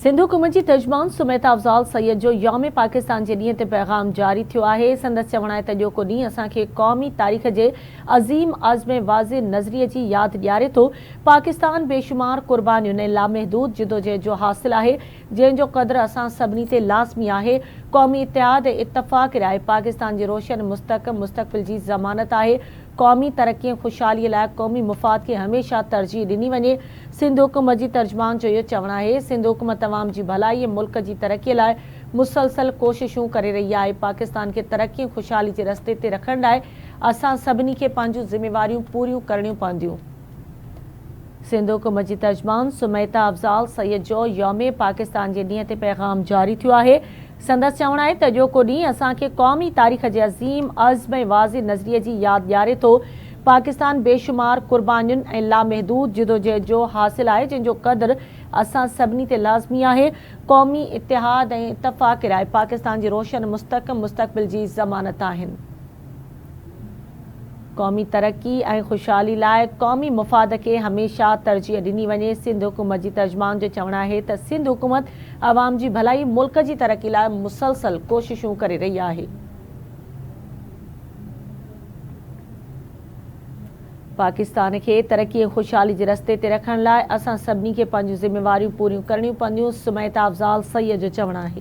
سنڌ حڪومت جي ترجمان سميتا افضال سيد جو يوم پاڪستان جي ڏينهن تي پيغام جاري ٿيو آهي. سندس چوڻ آهي ته اڄوڪو ڏينهن اسان کي قومي تاريخ جي عظيم عزم ۽ واضح نظريي جي ياد ڏياري ٿو. پاڪستان بيشمار قربانين ۽ لامحدود جدوجهد جو حاصل آهي، جنهن جو قدر اسان سڀني تي لازمي آهي. قومي اتحاد ۽ اتفاق راء پاڪستان جي روشن مستحڪم مستقبل جي ضمانت آهي. قومي ترقي ۽ خوشحالي لاء قومي مفاد کي هميشه ترجيح ڏني وڃي، سنڌ حڪومت جي ترجمان جو اهو چوڻ آهي. سنڌ حڪومت عوام جي ڀلائي ۽ ملڪ جي ترقي لاء مسلسل ڪوششون ڪري رهي آهي، پاڪستان کي ترقي ۽ خوشحالي جي رستي تي رکڻ لاء اسان سڀني کي پنهنجون ذميواريون پوريون ڪرڻيون پونديون. سنڌ حڪومت جي ترجمان سميتا افضال سيد جو يوم پاڪستان جي ڏينهن تي پيغام جاري ٿيو آهي. سندس چوڻ آهي ته اڄوڪو ڏينهن اسان کي قومي تاريخ جي عظيم عزم ۽ واضح نظريي جي ياد ڏياري ٿو. پاڪستان بيشمار قربانين ۽ لامحدود جدوجهد جو حاصل آهي جنهن جو قدر اسان سڀني تي لازمي آهي. قومي اتحاد ۽ اتفاق راء پاڪستان جي روشن مستحڪم مستقبل جي ضمانت آهن. قومي ترقي ۽ خوشحالي لاء قومي مفاد کي هميشه ترجيح ڏني وڃي، سنڌ حڪومت جي ترجمان جو چوڻ آهي ته سنڌ حڪومت عوام جي ڀلائي ملڪ جي ترقي لاء مسلسل ڪوششون ڪري رهي آهي. پاڪستان کي ترقي ۽ خوشحالي جي رستي تي رکڻ لاء اسان سڀني کي پنهنجون ذميواريون پوريون ڪرڻيون پونديون، سميتا افضال سيد جو چوڻ آهي.